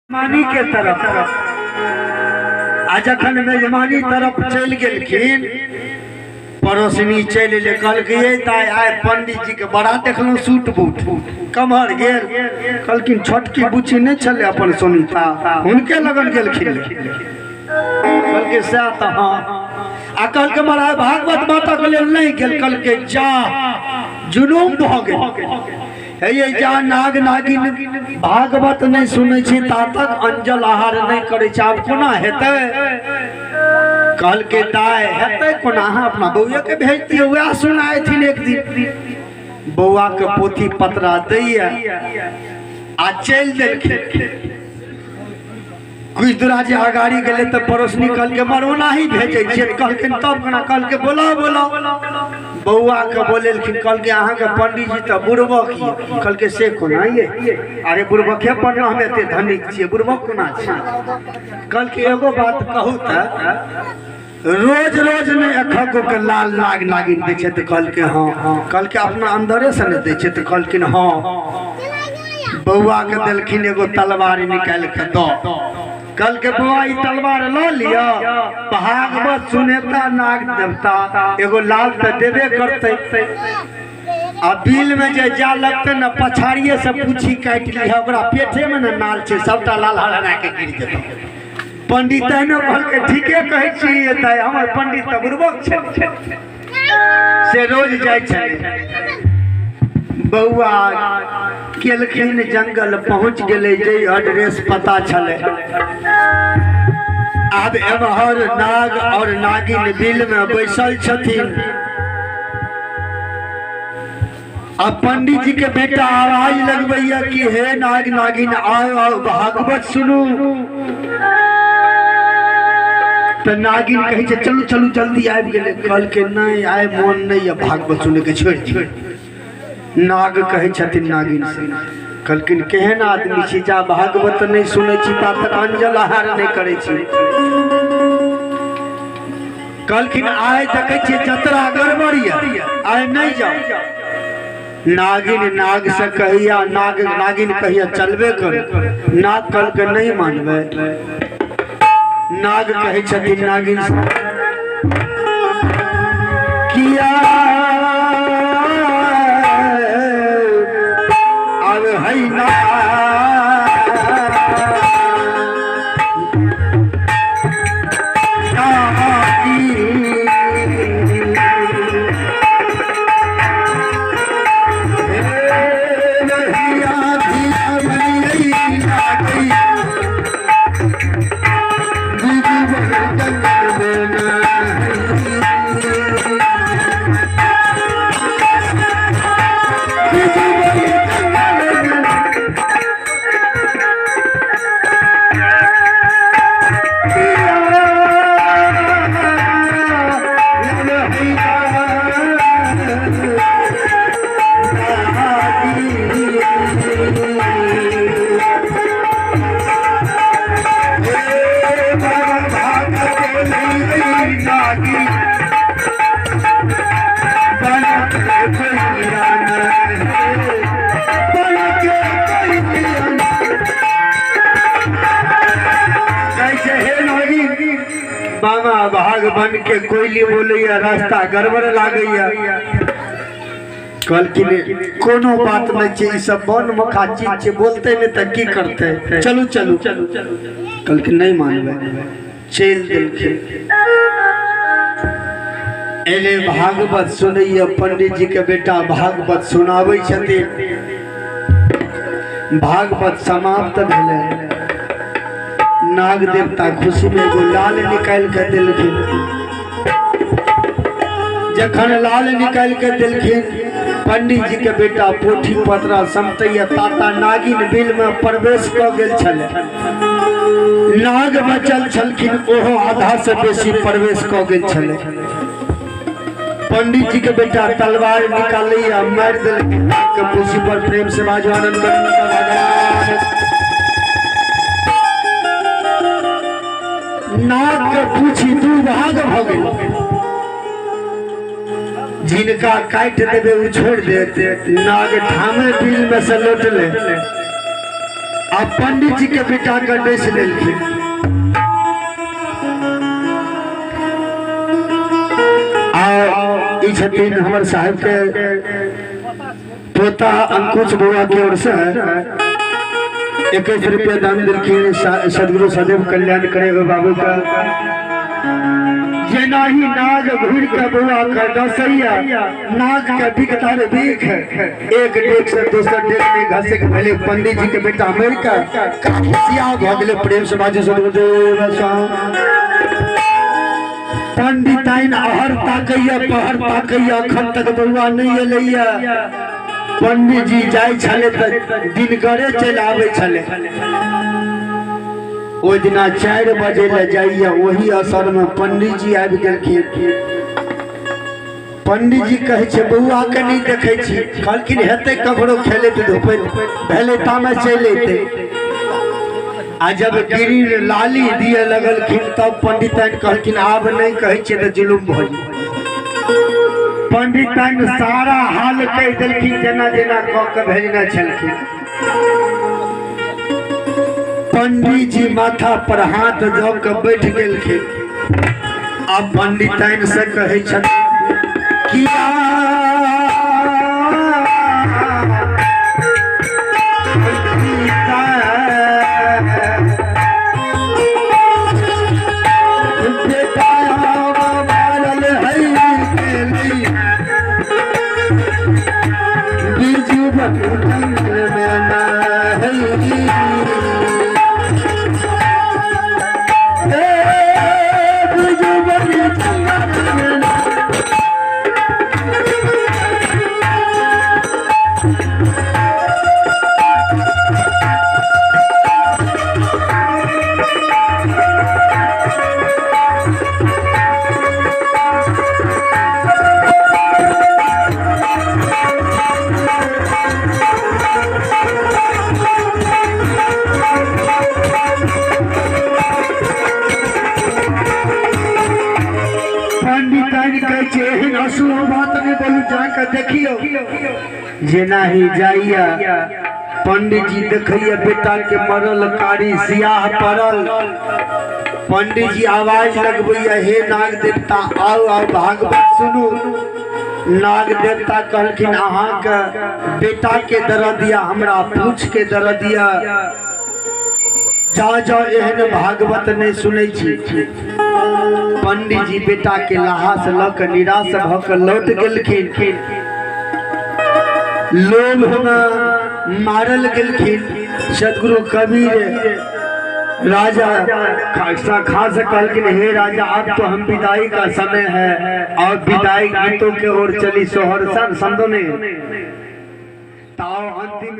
मेजबानी के तरफ आ जखन मेजबानी तरफ चलि गेलखिन पड़ोसनी चलि एलै, कहलकै ये ताइ आइ पंडित जी के बड़ा देखलहुँ सूट बूट, कम्हर गेल? कहलखिन छोटकी बुच्ची नहि छलै अपन सुनीता, हुनके लगन गेलखिन। कहलकै सएह तऽ हँ। आ कहलकै महाराज भागवत माता के लेल नहि गेल। कहलकै जा जुलूम भऽ गेल। हे ये जा नाग नागिन भागवत नहि सुनै छी ता तक अंजल आहार नहि करै छै, आब कोना हेतै? कहलकै दाइ हेतै कोना, अहाँ अपना बौए के भेज दियौ, वएह सुनाएथिन एक दिन। बौआ के पोथी पतरा दैया आ चलि देलखिन। कुछ दूरा जे अगाड़ी गेलै तऽ पड़ोसनी कहलकै मर ओनाही भेजै छियै। कहलखिन तब केना? कहलकै बोलाउ बोलाउ। बौआके बोलेलखिन, कहलकै अहाँके पंडीजी तऽ बुड़बक यऽ। कहलकै से कोना ये? अरे बुड़बके पर हम एते धनिक छियै, बुड़बक कोना छियै? कहलकै एगो बात कहू तऽ रोज रोज नहि एकहक गो के लाल नाग नागिन दै छै? तऽ कहलकै हँ। कहलकै अपना अन्दरे से नहि दै छै? तऽ कहलखिन हँ। बौआके देलखिन एगो तलवार निकालि कऽ दऽ, कहलकै बौआ ई तलवार लऽ लिअ, भागवत सुनेता नाग देवता एगो लाल तऽ देबे करतै, आ बिल में जे जा लगतै ने पछाड़िए से पूछी काटि लिह, ओकरा पेटे में ने नाल छै, सबटा लाल हरा के गिर जेतौ। पंडित तहनो कहलकै ठीके कहै छी तऽ हमर पंडित तऽ बुड़बक छै। से रोज जाइ छलै। बौआ केलखिन जंगल पहुँच गेलै जे एड्रेस पता छलै। आब एमहर नाग और नागिन बिल में बैसल छथिन आ पंडित जी के बेटा आवाज लगबैया कि हे नाग नागिन आओ आओ भागवत सुनू। तऽ नागिन कहै छै चलू चलू जल्दी आबि गेलै। कहलकै नहि आइ मोन नहि यऽ भागवत सुनैके, छोड़ि दियौ। नाग कहै छथिन नागिन से, कहलखिन केहन आदमी छी, जा भागवत नहि सुनै छी ता तक अंजल आहार नहि करै छी। कहलखिन आइ देखै छियै जतरा गड़बड़ यऽ, आइ नहि जाउ। नागिन नाग से कहिया, नाग नागिन कहिया चलबे करू। नाग कहलकै नहि मानबै। नाग कहै छथिन नागिन से किया आब है ना बाबा भाग बन के कोयली बोलैया, रास्ता गड़बड़ लागैया। कहलखिन कोनो बात नहीं छै, ई सब बन मखा चीज छै, बोलते नहीं तऽ की करते, चलू चलू। कहलखिन नहीं मानबै, चलि देलखिन। एले भागवत सुनैया, पंडित जी के बेटा भागवत सुनाबै छथिन। भागवत समाप्त भेलै, नाग देवता खुशी में एगो लाल निकालि के देलखिन। जखन लाल निकालि के देलखिन, पंडित जी के बेटा पोठी पतरा समटैया ताता नागिन बिल में प्रवेश कऽ गेल छलै। नाग बचल छलखिन, ओहो आधा से बेसी प्रवेश कऽ गेल छलै। पंडित जी के बेटा तलवार निकालैया, मारि देलखिन नाग के पूछी पर। प्रेम से बाजू आनंद भगवान। नाग के पूछी दू भाग भऽ गेल, जिनका काटि देबै ओ छोड़ि देत। नाग ठामे बिल में से लौटले आ पंडित जी के बेटा के डसि लेलखिन। आ ई छथिन हमर साहेब के पोता अंकुश बउआ के ओर से 21 रुपया दान दिलखिन। सदगुरु सदैव कल्याण करे ओ बाबू का। जेना ही नाग घुर के बउआ के डसैया, नाग के बिकतार बीख, एक डेग से दोसर डेग में घसे के भेले पंडित जी के बेटा मर के काफिया भऽ गेलै। प्रेम से बाजू सदगुरुदेव स्वामी। पंडिताइन अहर ताकैया पहर ताकैया, अखन तक बउआ नहीं एलैया। पंडित जी जाइ छलै तऽ दिनगरे चलि आबै छलै। ओहि दिना 4 बजे ले जाइया, ओही असर में पंडित जी आबि गेलखिन। पंडित जी कहै छै बउआ के नहीं देखै छी। कहलखिन हेतै ककरो खेलैत धुपैत भेलै तामे चलि अयतै। आ जब गिरी लाली दिए लगलखिन तब पंडिताइन कहलखिन आब नहीं कहै छियै तऽ जुलुम भऽ जेतै। पंडिताइन सारा हाल कहि देलखिन जेना जेना कऽ के भेजने छलखिन। पंडित जी माथा पर हाथ दऽ के बैठ गेलखिन। आ पंडिताइन से कहै छथिन किया बेटा मारल है बिजू जंगल में नहीं। बिजू जंगल में। पंडिताइन कहै छै एहन अशुभ बात नहि बोलू, जाके देखियौ। जेना ही जाइया पंडित जी देखैया बेटा के मरल कारी सियाह पड़ल। पंडित जी आवाज लगबैया, हे नाग देवता आओ आओ भागवत सुनू। नाग देवता कहलखिन अहाँके बेटा के दरदिया हमरा पूछ के दरदिया, जाओ जाओ एहन भागवत नहीं सुनै छी। पंडित जी बेटा के लहास लऽ के निराश भऽ के लौट गेलखिन। लोभ में मारल गेलखिन। सदगुरु कबीर राजा खास से कहलखिन हे राजा अब तो हम विदाई का समय है और विदाई गीतों के ओर चली सोहर सन समझो ने ताओ अंतिम।